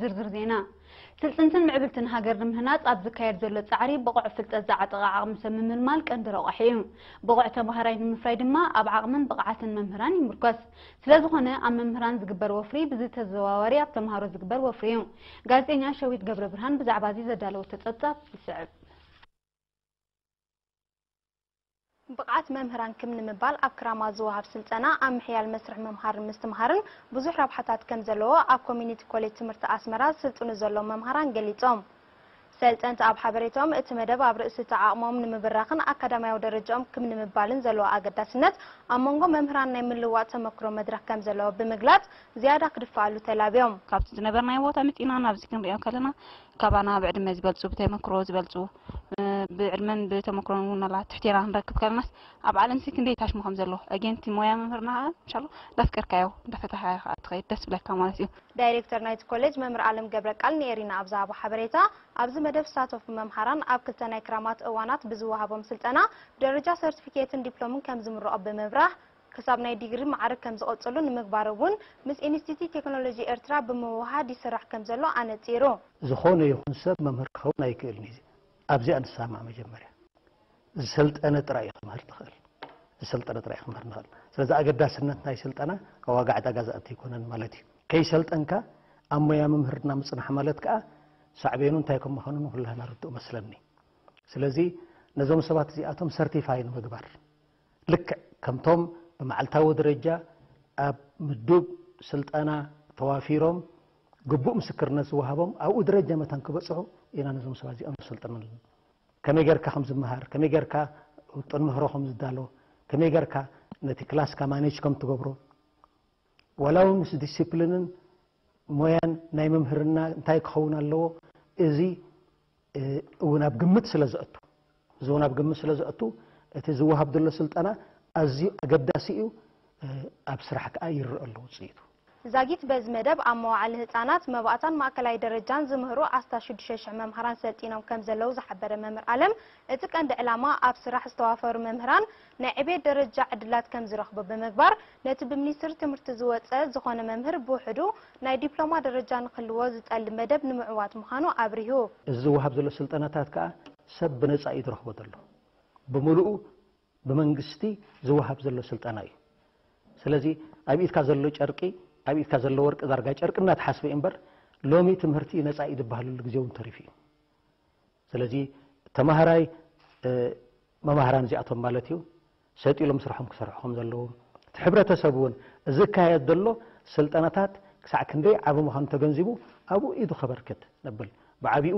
ዝርዝር ዜና። ስልጥንትን ምዕብልትን ሃገር ንምህናጽ ኣብ ዝካየድ ዘሎ ጻዕሪ፣ ብቑዕ ፍልጠት ዝዓጠቐ ዓቕሚ ሰብ ምምልማል ቀንዲ ረቋሒ እዩ። ብቑዕ ተማሃራይ ንምፍራይ ድማ፣ ኣብ ዓቕምን ብቕዓትን መምህራን ይምርኮስ። ስለዝኾነ፣ ኣብ መምህራን ዝግበር ወፍሪ ብዝተዘዋዋሪ ኣብ ተምሃሮ ዝግበር ወፍሪ እዩ። ጋዜጠኛ ሸዊት ገብረ ብርሃን ብዛዕባ እዚ ዘዳለወቶ ጸብጻብ ይስዕብ። ብቕዓት መምህራን ክም ንምባል ኣብ ክራማት ዝወሃብ ስልጠና ኣብ ምሕያል መስርሕ ምምሃርን ምስትምሃርን ብዙሕ ረብሓታት ከም ዘለዎ ኣብ ኮሚኒቲ ኮሌጅ ትምህርቲ ኣስመራ ዝስልጥኑ ዘለዉ መምሃራን ገሊጾም። ሰልጠንቲ ኣብ ሓበሬታኦም እቲ መደብ ኣብ ርእሲ እቲ ዓቕሞም ንምብራኽን ኣካዳሚያዊ ደረጃኦም ክም ንምባልን ዘለዎ ኣገዳስነት ኣብ መንጎ መምህራን ናይ ምልውዋጥ ተመክሮ መድረኽ ከም ዘለዎ ብምግላጽ ዝያዳ ክድፍኣሉ ተላብዮም። ካብቲ ዝነበርናዮ ቦታ ምጺና ናብዚ ክንሪኦ ከለና ካባና ብዕድመ ዝበልጹ፣ ብተመክሮ ዝበልጹ፣ እ፣ ብዕድመን ብተመክሮን እውን ናላ ትሕቴና ክንረክብ ከለናስ ኣብ ዓለምሲ ክንደይ ታሽሙ ከም ዘሎ ኣጌንቲ ሞያ መምህርና ከዓ እንሻሎ እንዳፍቀርካዮ እንዳፈታሓዮ ከዓ ትኸይድ ደስ ብለካ ማለት እዩ። ዳይሬክተር ናይቲ ኮሌጅ መምህር ኣለም ገብረ ቃል ንኤሪና ኣብ ዝሃቦ ሓበሬታ፣ ኣብዚ መደብ ዝሳተፉ መምሃራን ኣብ ክልተ ናይ ክራማት እዋናት ብዝወሃቦም ስልጠና ብደረጃ ሰርቲፊኬትን ዲፕሎምን ከም ዝምረቑ ብምብራህ፣ ክሳብ ናይ ዲግሪ ማዕርግ ከም ዝቐጽሉ ንምግባር እውን ምስ ኢንስቲትዩት ቴክኖሎጂ ኤርትራ ብምውሃድ ይስራሕ ከም ዘሎ ኣነጺሩ። ዝኾነ ይኹን ሰብ መምህር ክኸውን ኣይክእልን እዩ። ኣብዚኣ ንሰማማዕ። መጀመርያ ዝሰልጠነ ጥራይ እዩ ክምህር ትኽእል። ዝሰልጠነ ጥራይ እዩ ክምህር ንኽእል። ስለዚ ኣገዳስነት ናይ ስልጠና ኣብ ዋጋ ዕዳጋ ዝኣቱ ኣይኮነን ማለት እዩ። ከይሰልጠንካ ኣብ ሞያ ምምህርና ምጽናሕ ማለት ከኣ ሳዕቤኑ እንታይ ከም ምዃኑ ንኹላህና ርዱእ መስለኒ። ስለዚ ነዞም ሰባት እዚኣቶም ሰርቲፋይ ንምግባር፣ ልክዕ ከምቶም ብመዓልታዊ ደረጃ ኣብ ምዱብ ስልጠና ተዋፊሮም ግቡእ ምስክርነት ዝወሃቦም ኣብኡ ደረጃ መታን ክበጽሑ ኢና ነዞም ሰባት እዚኦም ነሰልጥነሎም። ከመይ ጌርካ ከም ዝመሃር፣ ከመይ ጌርካ ውጥን ምህሮ ከም ዝዳሎ፣ ከመይ ጌርካ ነቲ ክላስካ ማኔጅ ከም ትገብሮ፣ ዋላ እውን ምስ ዲሲፕሊንን ሞያን ናይ መምህርና እንታይ ክኸውን ኣለዎ፣ እዚ፣ እ፣ እውን ኣብ ግምት ስለ ዘእቱ፣ እዚ እውን ኣብ ግምት ስለ ዘእቱ፣ እቲ ዝወሃብ ዘሎ ስልጠና ኣዝዩ ኣገዳሲ እዩ፣ እ፣ ኣብ ስራሕ ከኣ ይረአ ኣሎ ውጽኢቱ። ዛጊት በዚ መደብ ኣብ መዋዕለ ህጻናት፣ መባእታን ማእከላይ ደረጃን ዝምህሩ ኣስታት ሽዱሽተ ሽሕ መምሃራን ሰልጢኖም ከም ዘለዉ ዝሓበረ መምህር ኣለም፣ እቲ ቀንዲ ዕላማ ኣብ ስራሕ ዝተዋፈሩ መምህራን ናይ ዕቤት ደረጃ ዕድላት ከም ዝረኽቡ ብምግባር፣ ነቲ ብሚኒስትሪ ትምህርቲ ዝወጸ ዝኾነ መምህር ብውሕዱ ናይ ዲፕሎማ ደረጃ ንክህልዎ ዝጠልብ መደብ ንምዕዋት ምዃኑ ኣብሪሁ። እዚ ዝወሃብ ዘሎ ስልጠናታት ከኣ ሰብ ብነጻ እዩ ዝረኽቦ ዘሎ። ብምሉኡ ብመንግስቲ ዝወሃብ ዘሎ ስልጠና እዩ። ስለዚ ኣብ ኢድካ ዘሎ ጨርቂ፣ ኣብ ኢድካ ዘሎ ወርቂ ዳርጋ ጨርቂ እናተሓስበ እዩ እምበር፣ ሎሚ ትምህርቲ እዩ ነጻ እዩ ዝበሃለሉ ግዜ እውን ተሪፉ እዩ። ስለዚ ተማሃራይ፣ እ፣ መማህራን እዚኣቶም ማለት እዩ፣ ሰጥ ኢሎም ስርሖም ክሰርሑ ከም ዘለዎም፣ እቲ ሕብረተሰብ እውን እዚ ዝካየድ ዘሎ ስልጠናታት ክሳዕ ክንደይ ዓቢ ምዃኑ ተገንዚቡ ኣብኡ ኢዱ ከበርክት ነብል። ብዓቢኡ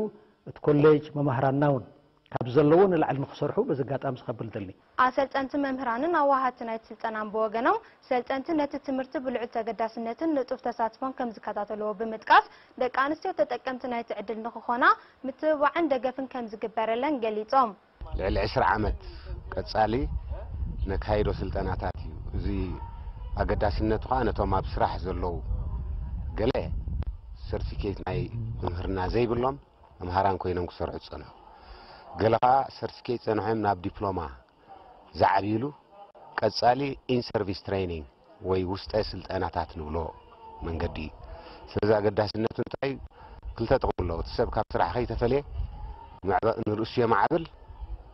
እቲ ኮሌጅ መማህራንና እውን ካብ ዘለዎ ንላዕሊ ንክሰርሑ በዚ ኣጋጣሚ እዚ ከብል ደሊ። ኣሰልጠንቲ መምህራንን ኣዋሃድቲ ናይቲ ስልጠናን ብወገኖም፣ ሰልጠንቲ ነቲ ትምህርቲ ብልዑል ተገዳስነትን ንጡፍ ተሳትፎን ከም ዝከታተልዎ ብምጥቃስ፣ ደቂ ኣንስትዮ ተጠቀምቲ ናይቲ ዕድል ንክኾና ምትብባዕን ደገፍን ከም ዝግበረለን ገሊጾም። ልዕሊ ዕስራ ዓመት ቀጻሊ ነካይዶ ስልጠናታት እዩ። እዚ ኣገዳስነቱ ኸኣ ነቶም ኣብ ስራሕ ዘለዉ፣ ገለ ሰርቲፊኬት ናይ ምምህርና ዘይብሎም መምሃራን ኮይኖም ክሰርሑ ዝጸንሑ፣ ገለ ኸኣ ሰርቲፊኬት ጸንሖም ናብ ዲፕሎማ ዝዓብይሉ፣ ቀጻሊ ኢን ሰርቪስ ትሬኒንግ ወይ ውስጠ ስልጠናታት ንብሎ መንገዲ እዩ። ስለዚ ኣገዳስነቱ እንታይ? ክልተ ጥቕሚ ኣለዎ። እቲ ሰብ ካብ ስራሕ ከይተፈልየ ምዕባ-፣ ንርእሱ የማዕብል፣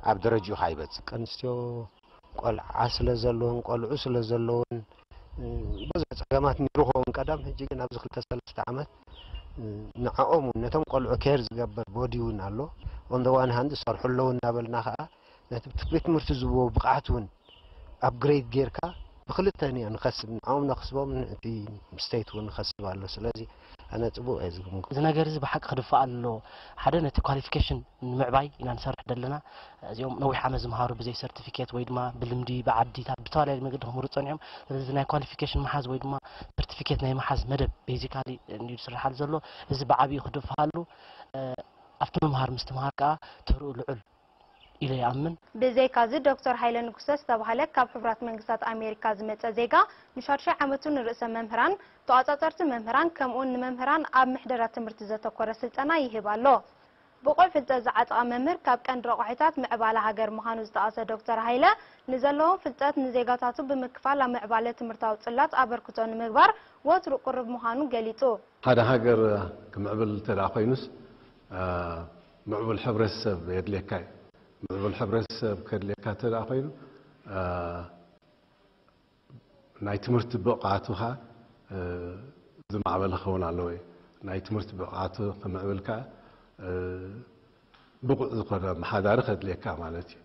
ኣብ ደረጅኡ ኸኣ ይበጽሕ። ደቂ ኣንስትዮ ቆልዓ ስለ ዘለወን፣ ቆልዑ ስለ ዘለወን፣ እ፣ ብዙሕ ጸገማት ነይሩ ኸውን ቀደም። ሕጂ ግን ኣብዚ ክልተ ሰለስተ ዓመት፣ እ፣ ንዕኦም እውን ነቶም ቆልዑ ኬር ዝገብር ቦዲ እውን ኣሎ። On the one hand ዝሰርሑ ኣለዉ እናበልና ኸኣ ነቲ ቤት ትምህርቲ ዝህቦ ብቕዓት እውን ኣፕግሬድ ጌርካ ብክልተ ንዮ ንኸስብ፣ ንዕኦም ነኽስቦም፣ እቲ ስቴት እውን ንኸስብ ኣሎ። ስለዚ ኣነ ጽቡቕ እየ ዝግምግም። እዚ ነገር እዚ ብሓቂ ክድፋእ ኣለዎ። ሓደ ነቲ ኳሊፊኬሽን ንምዕባይ ኢና ንሰርሕ ዘለና። እዚኦም ነዊሕ ዓመት ዝመሃሩ ብዘይ ሰርቲፊኬት ወይ ድማ ብልምዲ ብዓዲታት ብተፈላለየ መገዲ ክምህሩ ጸኒሖም። ስለዚ ናይ ኳሊፊኬሽን ምሓዝ ወይ ድማ ሰርቲፊኬት ናይ ምሓዝ መደብ ቤዚካሊ እንድዩ ዝስርሓሉ ዘሎ። እዚ ብዓቢኡ ክድፋእ ኣለዎ። እ፣ ኣብቲ ምምሃር ምስትምሃር ከኣ ተርኡ ልዑል ኢለ ይኣምን። ብዘይካዚ ዶክተር ሃይለ ንጉሰ ዝተባህለ ካብ ሕቡራት መንግስታት ኣሜሪካ ዝመጸ ዜጋ ንሻድሻይ ዓመቱ ንርእሰ መምህራን፣ ተቖጻጸርቲ መምህራን ከምኡውን ንመምህራን ኣብ ምሕደራ ትምህርቲ ዘተኮረ ስልጠና ይህብ ኣሎ። ብቑዕ ፍልጠት ዝዓጠቐ መምህር ካብ ቀንዲ ረቋሒታት ምዕባለ ሃገር ምዃኑ ዝጠቐሰ ዶክተር ሃይለ፣ ንዘለዎም ፍልጠት ንዜጋታቱ ብምክፋል ኣብ ምዕባለ ትምህርታዊ ጽላት ኣበርክቶ ንምግባር ወትሩ ቅሩብ ምዃኑ ገሊጹ። ሓደ ሃገር ክምዕብል እንተ ደኣ ኮይኑስ፣ አ፣ ምዕቡል ሕብረተሰብ የድልየካ እዩ። ምዕቡል ሕብረተሰብ ከድልየካ እንተ ደኣ ኮይኑ፣ አ፣ ናይ ትምህርቲ ብቕዓቱ ኸኣ፣ እ፣ ዝማዕበለ ክኸውን ኣለዎ እዩ። ናይ ትምህርቲ ብቕዓቱ ክምዕብል ከኣ፣ እ፣ ብቑዕ ዝኾነ ኣመሓዳሪ ከድልየካ ማለት እዩ።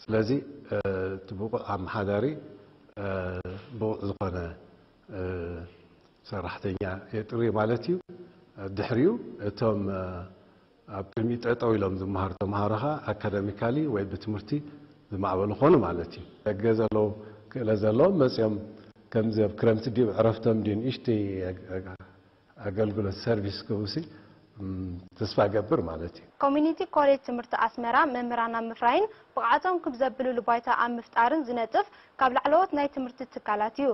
ስለዚ፣ እ፣ እቲ ብቑዕ ኣመሓዳሪ፣ እ፣ ብቑዕ ዝኾነ፣ እ፣ ሰራሕተኛ የጥሪ ማለት እዩ። ድሕሪኡ እቶም፣ እ፣ ኣብ ቅድሚ ጠጠው ኢሎም ዝመሃሩ ተምሃሮ ኸኣ ኣካዳሚካሊ ወይ ብትምህርቲ ዝማዕበሉ ኾኑ ማለት እዩ። ደገ ዘለዉ ክእለት ዘለዎም መጺኦም ከምዚ ኣብ ክረምቲ ድዩ ዕረፍቶም ድዩ ንእሽተይ ኣግ-፣ ኣግ-፣ ኣገልግሎት ሰርቪስ ክህቡሲ፣ እም፣ ተስፋ እገብር ማለት እዩ። ኮሚኒቲ ኮሌጅ ትምህርቲ ኣስመራ መምህራን ኣብ ምፍራይን ብቕዓቶም ክብ ዘብልሉ ባይታ ኣብ ምፍጣርን ዝነጥፍ ካብ ላዕለዎት ናይ ትምህርቲ ትካላት እዩ።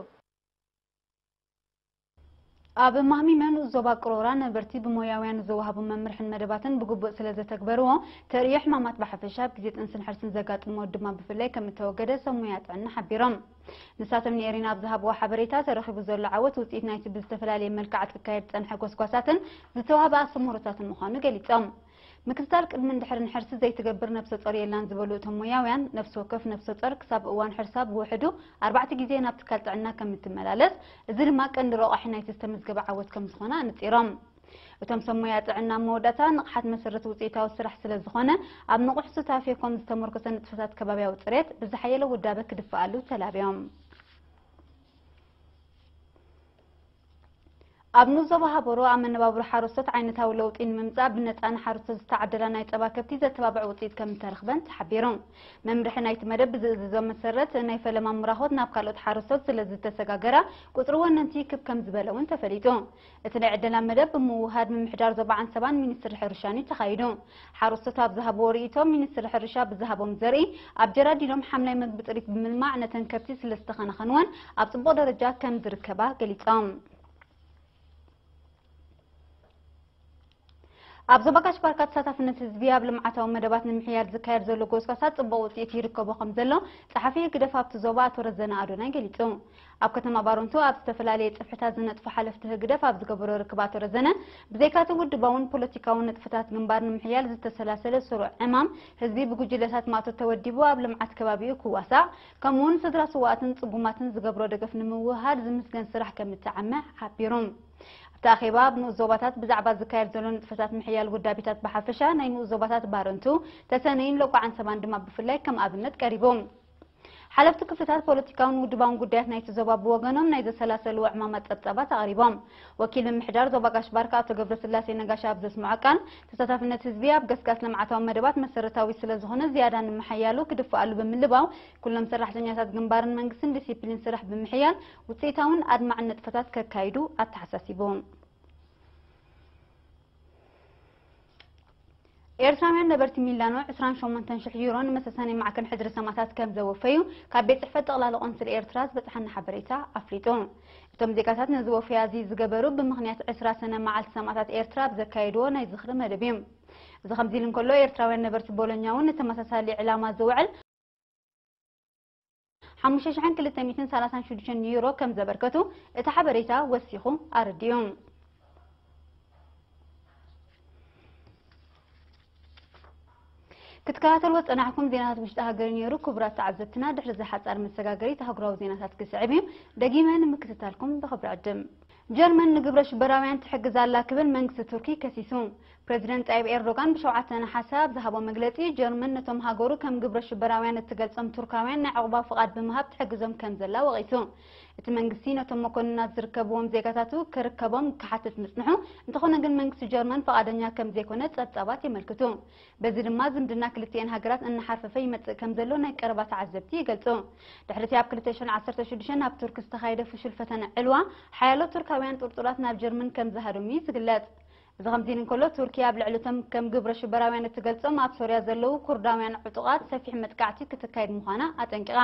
ኣብ ማህሚመ ንኡስ ዞባ ቅሮራ ነበርቲ ብሞያውያን ዝወሃቡ መምርሕን መደባትን ብግቡእ ስለ ዘተግበርዎ፣ ተርእዮ ሕማማት ብሓፈሻ፣ ኣብ ግዜ ጥንስን ሕርስን ዘጋጥም ሞት ድማ ብፍላይ ከም እተወገደ ሰብ ሞያ ጥዕና ሓቢሮም። ንሳቶም ንኤሪና ኣብ ዝሃብዎ ሓበሬታ፣ ተረኺቡ ዘሎ ዓወት ውጽኢት ናይቲ ብዝተፈላለየ መልክዓት ክካየድ ዝጸንሐ ጎስጓሳትን ዝተዋህበ ኣስተምህሮታትን ምዃኑ ገሊጾም። ምክትታል ቅድምን ድሕርን ሕርሲ ዘይትገብር ነፍሰ ጾር የላን ዝበሉ እቶም ሞያውያን፣ ነፍሲ ወከፍ ነፍሰ ጾር ክሳብ እዋን ሕርሳ ብውሕዱ ኣርባዕተ ግዜ ናብ ትካል ጥዕና ከም እትመላለስ፣ እዚ ድማ ቀንዲ ረቋሒ ናይቲ ዝተመዝገበ ዓወት ከም ዝኾነ ኣነጺሮም። እቶም ሰብ ሞያ ጥዕና ኣብ መወዳእታ፣ ንቕሓት መሰረት ውጽኢታዊ ስራሕ ስለ ዝኾነ፣ ኣብ ንቑሕ ሱታፌ ኮም ዝተመርኮሰ ንጥፈታት ከባብያዊ ጽሬት ብዝሓየለ ውዳበ ክድፍኣሉ ተላብዮም። ኣብ ንኡስ ዞባ ሃበሮ ኣብ መነባብሮ ሓረስቶት ዓይነታዊ ለውጢ ንምምጻእ ብነጻ ንሓረስቶት ዝተዓደላ ናይ ጸባ ከብቲ ዘተባብዕ ውጽኢት ከም እተረኽበን ተሓቢሩ። መምርሒ ናይቲ መደብ ብዝእዝዞ መሰረት ናይ ፈለማ ምራኾት ናብ ካልኦት ሓረስቶት ስለ ዝተሰጋገራ ቁጽሪ ወነንቲ ክብ ከም ዝበለ እውን ተፈሊጡ። እቲ ናይ ዕደላ መደብ ብምውህሃድ ምምሕዳር ዞባ ዓንሰባን ሚኒስትሪ ሕርሻን እዩ ተኻይዱ። ሓረስቶት ኣብ ዝሃብዎ ርእይቶ፣ ሚኒስትሪ ሕርሻ ብዝሃቦም ዘርኢ ኣብ ጀራዲኖም ሓምላይ መግቢ ጥሪት ብምልማዕ ነተን ከብቲ ስለ ዝተኸናኸንወን ኣብ ጽቡቕ ደረጃ ከም ዝርከባ ገሊጾም። ኣብ ዞባ ጋሽ ባርካ ተሳታፍነት ህዝቢ ኣብ ልምዓታዊ መደባት ንምሕያል ዝካየድ ዘሎ ጎስጓሳት ጽቡቕ ውጽኢት ይርከቦ ከም ዘሎ ጸሓፊ ህግደፍ ኣብቲ ዞባ ኣቶ ረዘነ ኣዶናይ ገሊጹ። ኣብ ከተማ ባረንቱ ኣብ ዝተፈላለየ ጽፍሕታት ዝነጥፉ ሓለፍቲ ህግደፍ ኣብ ዝገበሮ ርክብ ኣቶ ረዘነ፣ ብዘይካቲ ውድባውን ፖለቲካውን ንጥፈታት ግንባር ንምሕያል ዝተሰላሰለ ስሩዕ ዕማም ህዝቢ ብጉጅለታት ማእቶት ተወዲቡ ኣብ ልምዓት ከባቢኡ ክዋሳእ፣ ከምኡውን ስድራ ስውኣትን ጽጉማትን ዝገብሮ ደገፍ ንምውህሃድ ዝምስገን ስራሕ ከም እተዓመ ሓቢሩ። ኣብቲ ኣኼባ ኣብ ንኡስ ዞባታት ብዛዕባ ዝካየድ ዘሎ ንጥፈታት ምሕያል ውዳቤታት ብሓፈሻ፣ ናይ ንኡስ ዞባታት ባረንቱ፣ ተሰነይን ሎቋ ዓንሰባን ድማ ብፍላይ ከም ኣብነት ቀሪቡ። ሓለፍቲ ክፍልታት ፖለቲካውን ውድባውን ጉዳያት ናይቲ ዞባ ብወገኖም ናይ ዘሰላሰልዎ ዕማማት ጸብጻባት ኣቕሪቦም። ወኪል ምምሕዳር ዞባ ጋሽ ባርካ ኣቶ ገብረስላሴ ነጋሽ ኣብ ዘስምዖ ቃል፣ ተሳታፍነት ህዝቢ ኣብ ገስጋስ ልምዓታዊ መደባት መሰረታዊ ስለ ዝኾነ ዝያዳ ንምሕያሉ ክድፍኣሉ ብምልባው፣ ኩሎም ሰራሕተኛታት ግንባርን መንግስትን ዲሲፕሊን ስራሕ ብምሕያል ውፅኢታውን ኣድማዕን ንጥፈታት ከካይዱ ኣተሓሳሲቡ። ኤርትራውያን ነበርቲ ሚላኖ ዕስራን ሸሞንተን ሽሕ ዩሮ ንመሰሳኒ ማዕከን ሕድሪ ሰማእታት ከም ዘወፈዩ ካብ ቤት ጽሕፈት ጠቕላሊ ቆንስል ኤርትራ ዝበጽሓና ሓበሬታ ኣፍሊጡ። እቶም ዜጋታት ነዚ ወፈያ እዚ ዝገበሩ ብምኽንያት ዕስራ ሰነ መዓልቲ ሰማእታት ኤርትራ ኣብ ዘካየድዎ ናይ ዝኽሪ መደብ እዩ። እዚ ከምዚ ኢሉ እንከሎ፣ ኤርትራውያን ነበርቲ ቦሎኛ እውን ንተመሳሳሊ ዕላማ ዝውዕል ሓሙሽተ ሽሕን ክልተ ሚእትን ሰላሳን ሽዱሽተን ዩሮ ከም ዘበርከቱ እቲ ሓበሬታ ወሲኹ ኣረዲኡ። ክትከታተልዎ ዝጸናሕኩም ዜናታት ውሽጢ ሃገር ነይሩ። ክቡራት ተዓዘብትና፣ ድሕሪ እዚ ሓጻር መሰጋገሪት ኣህጉራዊ ዜናታት ክስዕብ እዩ። ደጊመ ንምክትታልኩም ብኽብሪ ዕድም። ጀርመን ንግብረ ሽበራውያን ትሕግዝ ኣላ ክብል መንግስቲ ቱርኪ ከሲሱ። ፕረዚደንት ጣይብ ኤርዶጋን ብሸውዓተ ነሓሰ ኣብ ዝሃቦ መግለጺ፣ ጀርመን ነቶም ሃገሩ ከም ግብረ ሽበራውያን እትገልጾም ቱርካውያን ናይ ዕቑባ ፍቓድ ብምሃብ ትሕግዞም ከም ዘላ ወቒሱ። እቲ መንግስቲ ነቶም መኮንናት ዝርከብዎም ዜጋታቱ ክርከቦም ክሓትት ምጽንሑ፣ እንተኾነ ግን መንግስቲ ጀርመን ፍቓደኛ ከም ዘይኮነ ጸብጻባት የመልክቱ። በዚ ድማ ዝምድና ክልቲኤን ሃገራት እናሓርፈፈ ይመጽእ ከም ዘሎ ናይ ቀረባ ተዓዘብቲ ይገልጹ። ድሕሪ እቲ ኣብ ክልተ ሽሕን ዓሰርተ ሽዱሽተን ኣብ ቱርኪ ዝተኻየደ ፍሹል ፈተነ ዕልዋ፣ ሓያሎ ቱርካውያን ጥርጡራት ናብ ጀርመን ከም ዝሃደሙ እዩ ዝግለጽ። እዚ ከምዚ ኢሉ እንከሎ፣ ቱርኪ ኣብ ልዕሊ እቶም ከም ግብረ ሽበራውያን እትገልጾም ኣብ ሶርያ ዘለዉ ኩርዳውያን ዕጡቓት ሰፊሕ መጥቃዕቲ ክትካየድ ምዃና ኣጠንቂቓ።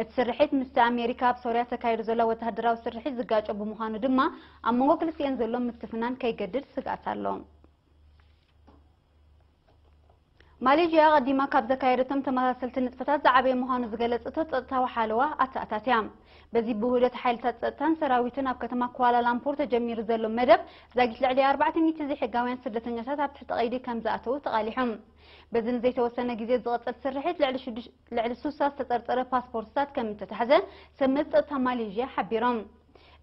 እቲ ስርሒት ምስቲ ኣሜሪካ ኣብ ሶርያ ተካይዱ ዘሎ ወተሃደራዊ ስርሒት ዝጋጮ ብምዃኑ ድማ፣ ኣብ መንጎ ክልቲኤን ዘሎ ምትፍናን ከይገድድ ስግኣት ኣሎ። ማሌዥያ ቀዲማ ካብ ዘካየደቶም ተመሳሰልቲ ንጥፈታት ዝዓበየ ምዃኑ ዝገለጸቶ ጸጥታዊ ሓለዋ ኣተኣታትያ። በዚ ብውህደት ሓይልታት ጸጥታን ሰራዊትን ኣብ ከተማ ኳላላምፑር ተጀሚሩ ዘሎ መደብ ዛጊት ልዕሊ ኣርባዕተ ሚእቲ ዘይሕጋውያን ስደተኛታት ኣብ ትሕቲ ቀይዲ ከም ዝኣተዉ ተቓሊሑ። በዚ ንዘይተወሰነ ግዜ ዝቐጸል ስርሒት ልዕሊ ሽዱሽ- ልዕሊ ሱሳ ዝተጸርጸረ ፓስፖርትታት ከም እተታሕዘ ሰብ መዚ ጸጥታ ማሌዥያ ሓቢሮም።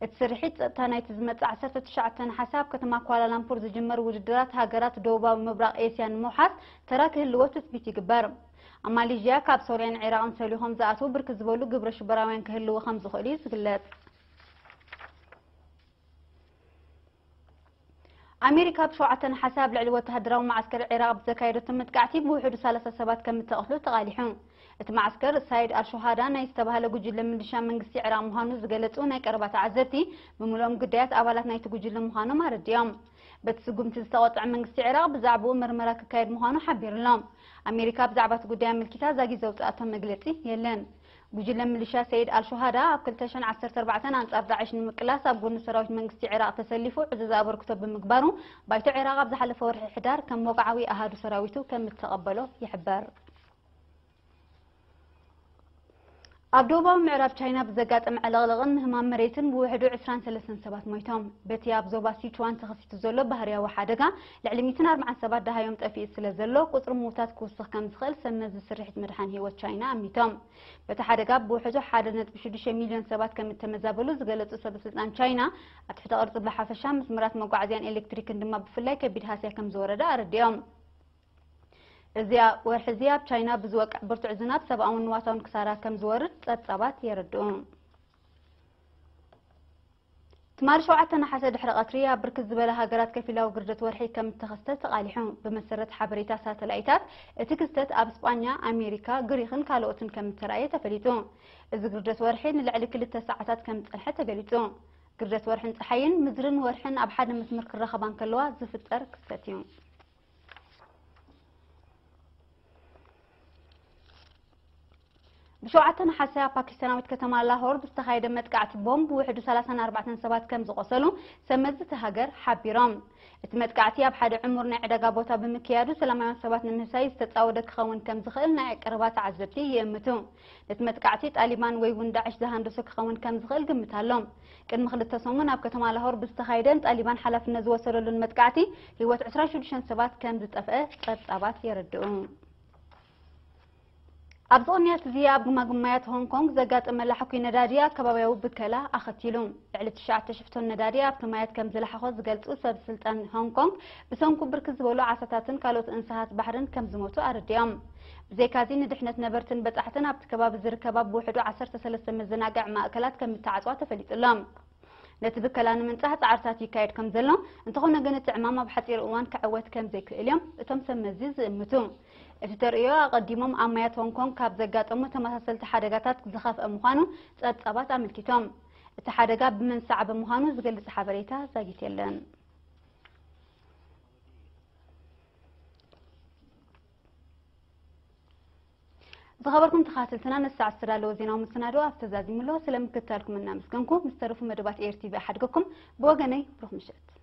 እቲ ስርሒት ጸጥታ ናይቲ ዝመጽእ ዓሰርተ ትሽዓተ ነሓሰ ኣብ ከተማ ኳላላምፑር ዝጅመር ውድድራት ሃገራት ደቡባዊ ምብራቕ ኤስያ ንምውሓስ ተራ ክህልዎ ትጽቢት ይግበር። ኣብ ማሌዥያ ካብ ሶርያን ዒራቕን ሰሊኾም ዝኣትዉ ብርክት ዝበሉ ግብረ ሽበራውያን ክህልዉ ከም ዝኽእሉ እዩ ዝግለጽ። ኣሜሪካ ብ ሸውዓተ ነሓሰ ኣብ ልዕሊ ወተሃደራዊ መዓስከር ዒራቕ ብዘካየደቶ መጥቃዕቲ ብውሕዱ ሰላሳ ሰባት ከም እተቐትሉ ተቓሊሑ። እቲ መዓስከር ሳይድ ኣልሹሃዳ ናይ ዝተባህለ ጉጅለ ምልሻ መንግስቲ ዒራቕ ምዃኑ ዝገለጹ ናይ ቀረባ ተዓዘብቲ፣ ብምሉኦም ግዳያት ኣባላት ናይቲ ጉጅለ ምዃኖም ኣረዲኦም። በቲ ስጉምቲ ዝተቖጥዐ መንግስቲ ዒራቕ ብዛዕባኡ መርመራ ክካየድ ምዃኑ ሓቢሩ ኣሎ። ኣሜሪካ ብዛዕባ እቲ ጉዳይ ኣመልኪታ ዛጊት ዘውፅኣቶ መግለፂ የለን። ጉጅለ ምልሻ ሰይድ ኣልሹሃዳ ኣብ ክልተ ሽሕን ዓሰርተ ኣርባዕተን ኣንጻር ዳዕሽ ንምቅላስ ኣብ ጎኒ ሰራዊት መንግስቲ ዒራቕ ተሰሊፉ ዕዙዝ ኣበርክቶ ብምግባሩ፣ ባይቶ ዒራቕ ኣብ ዝሓለፈ ወርሒ ሕዳር ከም ወግዓዊ ኣሃዱ ሰራዊቱ ከም እተቐበሎ ይሕበር። ኣብ ደቡባዊ ምዕራብ ቻይና ብዘጋጠመ ዕልቕልቕን ምህማም መሬትን ብውሕዱ ዕስራን ሰለስተን ሰባት ሞይቶም። በቲ ኣብ ዞባ ሲቹዋን ተኸሲቱ ዘሎ ባህርያዊ ሓደጋ ልዕሊ ሚእትን ኣርባዓን ሰባት ደሃዮም ጠፊኡ ስለ ዘሎ፣ ቁጽሪ ምዉታት ክውስኽ ከም ዝኽእል ሰብ መዚ ስርሒት ምድሓን ህይወት ቻይና ኣሚቶም። በቲ ሓደጋ ብውሕዱ ሓደ ነጥቢ ሽዱሽተ ሚልዮን ሰባት ከም እተመዛበሉ ዝገለጹ ሰበ ስልጣን ቻይና፣ ኣብ ትሕተ ቅርጺ ብሓፈሻ መስመራት መጓዓዝያን ኤሌክትሪክን ድማ ብፍላይ ከቢድ ሃስያ ከም ዝወረደ ኣረዲኦም። እዚኣ ወርሒ እዚ ኣብ ቻይና ብዝወቅዕ ብርቱዕ ዝናብ ሰብኣውን ንዋታውን ክሳራ ከም ዝወርድ ጸብጻባት የረድኡ። ትማሊ ሸውዓተ ነሓሰ ድሕሪ ቀትሪ ኣብ ብርክት ዝበላ ሃገራት ከፊላዊ ግርደት ወርሒ ከም እተኸስተ ተቓሊሑ። ብመሰረት ሓበሬታ ሳተላይታት፣ እቲ ክስተት ኣብ ስጳኛ፣ ኣሜሪካ፣ ግሪኽን ካልኦትን ከም እተራእየ ተፈሊጡ። እዚ ግርደት ወርሒ ንልዕሊ ክልተ ሰዓታት ከም ዝጸንሐ ተገሊጹ። ግርደት ወርሕን ጸሓይን፣ ምድርን ወርሕን ኣብ ሓደ መስመር ክራኸባ እንከለዋ ዝፍጠር ክስተት እዩ። ብሸውዓተ ነሓሰ ኣብ ፓኪስታናዊት ከተማ ላሆር ብዝተኻየደ መጥቃዕቲ ቦምብ ውሕዱ ሰላሳን ኣርባዕተን ሰባት ከም ዝቖሰሉ ሰብ መዚ እቲ ሃገር ሓቢሮም። እቲ መጥቃዕቲ ኣብ ሓደ ዕሙር ናይ ዕዳጋ ቦታ ብምክያዱ፣ ሰላማውያን ሰባት ንምህሳይ ዝተጻወደ ክኸውን ከም ዝኽእል ናይ ቀረባ ተዓዘብቲ ይእምቱ። ነቲ መጥቃዕቲ ጣሊባን ወይ እውን ዳዕሽ ዝሃንደሶ ክኸውን ከም ዝኽእል ግምት ኣሎ። ቅድሚ ክልተ ሰሙን ኣብ ከተማ ላሆር ብዝተኻየደ ንጣሊባን ሓላፍነት ዝወሰደሉን መጥቃዕቲ ህይወት ዕስራን ሽዱሽተን ሰባት ከም ዝጠፍአ ጸብጻባት የረድኡ። ኣብዚ ቅንያት እዚ ኣብ ግማግማያት ሆንግ ኮንግ ዘጋጠመ ላሕኩይ ነዳዲ ኣከባቢያዊ ብከላ ኣኸቲሉ። ልዕሊ ትሽዓተ ሽሕቶን ነዳዲ ኣብቲ ማያት ከም ዝለሓኾ ዝገልጹ ሰብ ስልጣን ሆንግ ኮንግ፣ ብሰንኩ ብርክት ዝበሉ ዓሳታትን ካልኦት እንስሳት ባሕርን ከም ዝሞቱ ኣረዲኦም። ብዘይካዚ ንድሕነት ነበርትን በጻሕትን ኣብቲ ከባቢ ዝርከባ ብውሕዱ ዓሰርተ ሰለስተ መዘናግዒ ማእከላት ከም እተዓጽዋ ተፈሊጡ ኣሎ። ነቲ ብከላ ንምንጻህ ጻዕርታት ይካየድ ከም ዘሎ፣ እንተኾነ ግን እቲ ዕማም ኣብ ሓጺር እዋን ክዕወት ከም ዘይክእል እዮም እቶም ሰብ መዚ ዝእምቱ። እቲ ተርእዮ ኣቐዲሞም ኣብ ማያት ሆንግ ኮንግ ካብ ዘጋጠሙ ተመሳሰልቲ ሓደጋታት ዝኸፍአ ምዃኑ ጸብጻባት ኣመልኪቶም። እቲ ሓደጋ ብመን ዝሰዓበ ምዃኑ ዝገልጽ ሓበሬታ ዛጊት የለን። ዝኸበርኩም ተኸታተልትና፣ ነዚ ሰዓት ዝተዳለወ ዜናዊ መሰናድኦ ኣብ ተዛዚሙ ኣሎ። ስለ ምክትታልኩም እናመስገንኩ፣ ምስ ተረፉ መደባት ኤር ቲ ቪ እሓድገኩም። ብወገነይ ብሩኽ ምሸት።